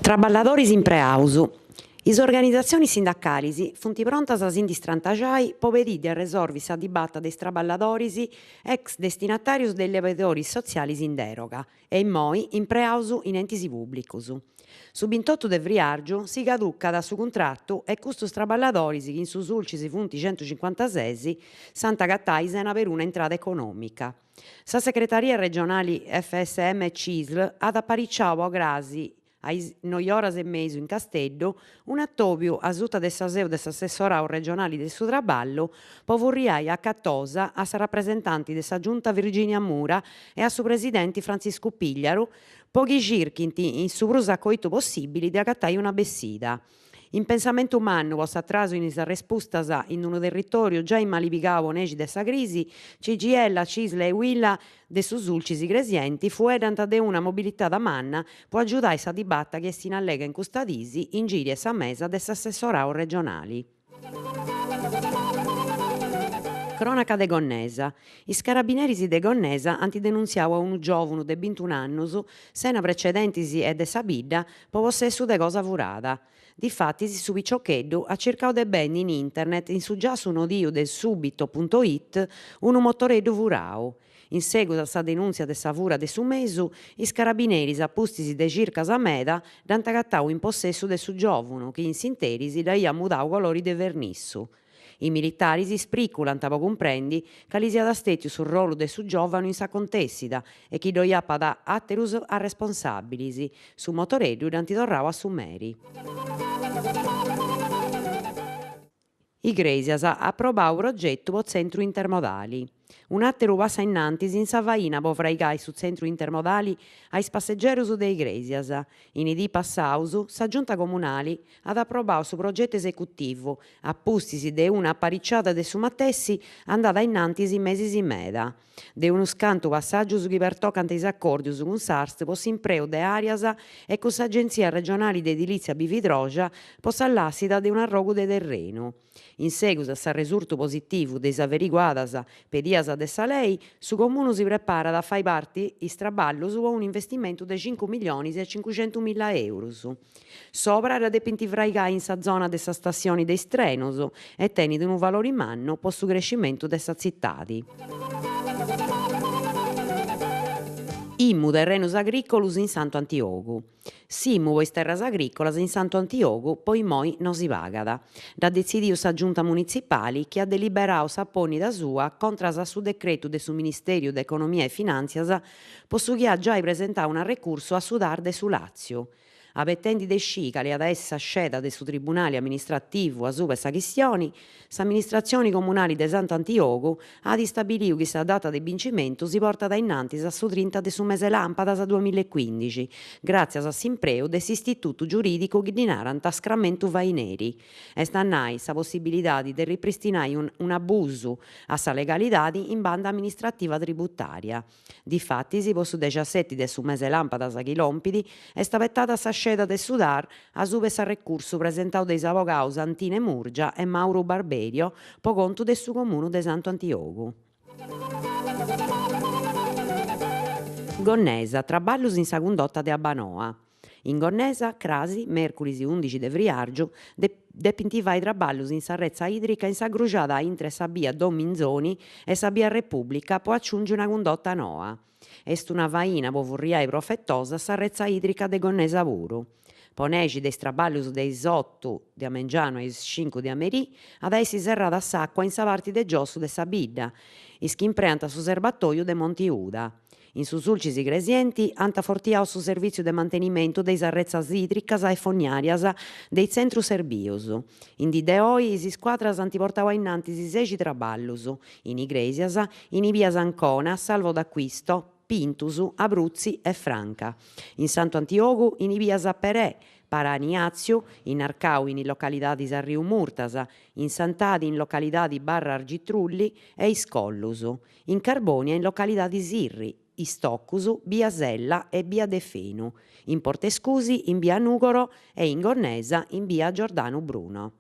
Traballadoris impreaus. Is organizatzionis sindacalis funt prontas a si ndi strantaxai po pediri de arresorvi sa dibata de is traballadoris ex destinatàrius de is allebiadoris sotzialis in deroga e immoi impreaus in entis pùblicus. Su bintotu de friàrgiu si caducat su cuntratu e custus traballadoris chi in su Sulcis funt centucincuantases s'ant agatai sena peruna intrada econòmica. Sa secretaria regionali FSM Cisl at apariciau po crasi a is noioras e mesu in Casteddu un'atòbiu a suta de sa seu de s'assessorau regionali de su Traballu po furriai a catosa a sa rapresentanti de sa Giunta Virginia Mura e a su presidenti Frantziscu Pigliaru po chi circhint in su prus acoitu possìbili de agatai una bessida. In pensamentu mannu po s'atrasu in is arrespustas in unu territòriu giai mali pigau po nexi de sa crisi, CGIL, Cisl e Uil de su Sulcis Igresienti fueddant de una mobilitada manna po agiudai sa dibata chi est in allega in custa dis in giri 'e sa mesa de s'assessorau regionali. Cronaca de Gonnesa. Is carabineris de Gonnesa ant denuntziau a unu giòvunu de bintun'annus, sena precedentis e de sa bidda, po possessu de cosa furada. Difatis su piciocheddu at circau de bendi in internet in su giassu nodiu de Subito punto it unu motoreddu furau. In segus a sa denùntzia de sa fura de su mesu, is carabineris a pustis de circas meda dd'ant agatau in possessu de su giòvunu chi in s'interis dd'aiat mudau colori de vernissu. Is militaris spriculant po cumprendi cali siat stètiu su rolu de su giòvanu in s'acontèssida e chi ddoi apat àterus arresponsàbilis. Su motoreddu dd'ant torrau a su meri. Igrèsias, aprobau progetu po tzentru intermodali. Un'àteru passu ainnantis in sa faina po fraigai su tzentru intermodali a is passegerus de Igrèsias. In is diis passaus sa Giunta Comunali at aprobau su progetu esecutivu, a pustis de una apariciada de su matessi andada ainnantis mesis meda. De unus cantu passàgius chi pertocant is acòrdius cun s'Arst po s'impreu de àreas e cun s'Agentzia regionali de edilìtzia bividroxa po sa làssida de un'arrogu de terrenu. In segus a s'arresurtu positivu de is averiguadas pedias de sa lei, su Comunu si preparat a fai parti is traballus po un'investimentu de cincu millionis e cincuxentumilla eurus. S'obra dda depint fraigai in sa zona de sa stassioni de is trenus e tenit unu valori mannu po su crescimentu de sa tzitadi. Imu terrenus agricolus in Santu Antiogu. S'imu po is terras agricolas in Santu Antiogu po immoi no si pagat. Dd'at detzidiu sa Giunta Munitzipali chi at deliberau sa pònnida sua contras a su decretu de su Ministèriu de Economia e Finàntzias po su chi at giai presentau un'arrecursu a su TAR de su Làtziu. Abetendi de scì cali at a essi sa sceda de su Tribunali Amministrativu asuba 'e sa chistioni, s'Amministratzioni Comunali de Santu Antiogu at istabiliu chi sa data de bincimentu si portat ainnantis a su trinta de su mese làmpadas duamillaecuindixi, gràtzias a s'impreu de s'istitutu giurìdicu chi ddi narant scramentu faineri, est a nai sa possibilidadi de ripristinai un'abusu a sa legalidadi in banda amministrativa tributària. Difatis, po su dexaseti de su mese làmpadas chi lompit, est abetada sa sceda de su TAR asuba 'e s'arrecursu presentau de is abogaus Antine Murgia e Mauru Barberio po contu de su Comunu de Santu Antiogu. Gonnesa, traballus in sa cundota de Abbanoa. In Gonnesa, crasi, mèrcuris undixi de friàrgiu, depint fai traballus in sa retza ìdrica in sa cruxada intre sa bia Don Minzoni e sa bia Repùblica po aciungi una cundota noa. Est una faina po furriai profetosa sa retza ìdrica de Gonnesa puru. Po nexi de is traballus de is otu de a mengianu a is cincu de a merì at a essi serrada s'àcua in sa parti de giossu de sa bidda, is chi impreant su serbatoju de Monti Uda. In su Sulcis Igresienti ant afortiau su servìtziu de mantenimentu de is arretzas ìdricas e fogniàrias de is tzentrus serbius. In dì de oi is iscuadras ant portau ainnantis sexi traballus, in Igrèsias, in is bias Ancona, Salvo D'Acquisto, Pintus, Abruzzi e Franca. In Santu Antiogu, in is bias Perè, Paraniatziu, in Narcau in is localidadis Arriu Murtas, in Santadi in localidadi Barra Argitrulli e Is Collus. In Carbònia in localidadi Sirri, Is Tocus, bia Sella e bia Deffenu, in Portescusi in bia Nùgoro e in Gonnesa in bia Giordanu Bruno.